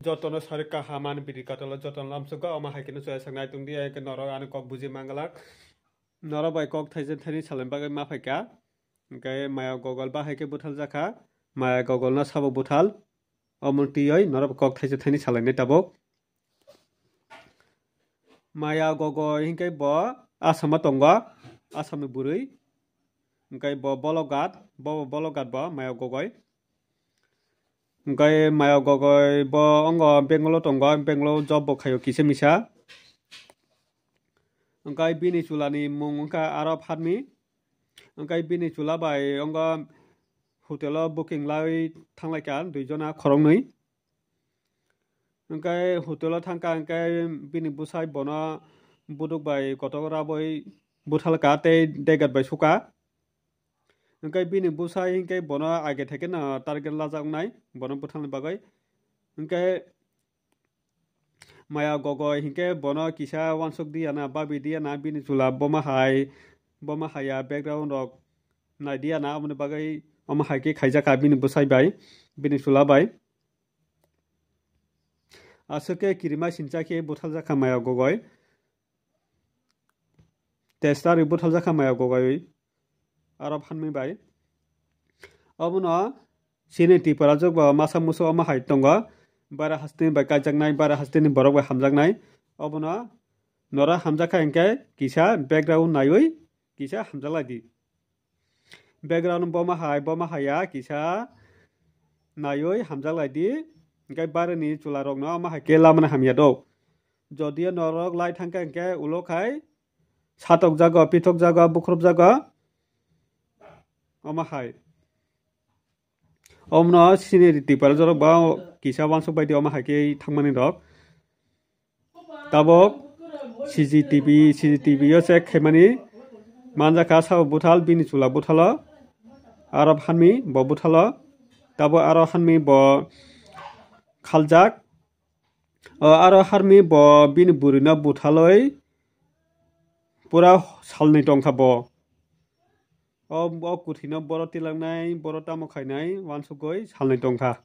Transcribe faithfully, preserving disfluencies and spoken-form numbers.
Jotono sari kaham ani bidi katalo jotono lamsugo, omo hai khe no chwrai saknai tongdi, hai khe norok ani kok buji manglak. Norok bai kok thaisa thaini salai bagwi ma phaikha. Hwnkhe maya gogol ba hai khe buthal jakha. Maya gogol no sabo buthal. Omo twiwi norok kok thaisa thaini salainai tabuk. Maya gogoi hinkhe bo Assam o tongo, Assam ni bwrwi. Hwnkhe bo Bologhat, bo Bologhat bo maya gogoi. Hwnkhe maya gogoi bo ongo Bangalore tongo, Bangalore job bo khaio kisa misa. Hwnkhe bini chulani mung wngkha Arab Hanmi. Hwnkhe bini chula bai ongo hotel o booking laiwi thanglaikha duijona khoroknwi. Hwnkhe hotel o thangkha hwnkhe bini bwsai bono buduk bai kotok rabwi buthalkha tei degat bai sukha. Hwnkhe bini bwsai hinkhe bono age theke no target lajaknai bono buthalni bagwi. Hwnkhe maya gogoi hinkhe bono kisa wansuk diya na, babi diya na, bini chula boma hai, boma haya background rok nai diya na, aboni bagwi omo hai khe khaijakha bini bwsai bai, bini chula bai. Aswk khe kirima sincha khe buthaljakha maya gogoi. Testa rwi buthaljakha maya gogoi. Arab Hanmi bai. Obono chini Tripura jwk bo masa musu omo hai tongo. Bara hasteni bai kaijaknai, bara hasteni borok bai hamjaknai. Obono nora hamjakha hinkhe kisa background naiwi kisa hamjaklai di. Background boma hai, boma haya kisa naiwi hamjaklai di. Hinkhe barani chula rokno omo hai khe lamani hamya do. Jodi norok lai thangkha hinkhe ulo khai satok jago, pitok jago, bukhrup jago. Omo hai. Omno sini Tripura jorok ba kisa wansuk bai di omo hai khe thangmani rok. Tabuk C C T V, C C T V o check khaimani manjakha sabo buthal bini chula buthalo. Arab Hanmi bo buthalo. Tabuk Arab Hanmi bo khaljak. O Arab Hanmi bo bini bwrwino buthalwi pura salnwi tongkha bo. O, o kwthwino boro tilangnai, boro tamo khainai, wansugwi salnwi tongkha.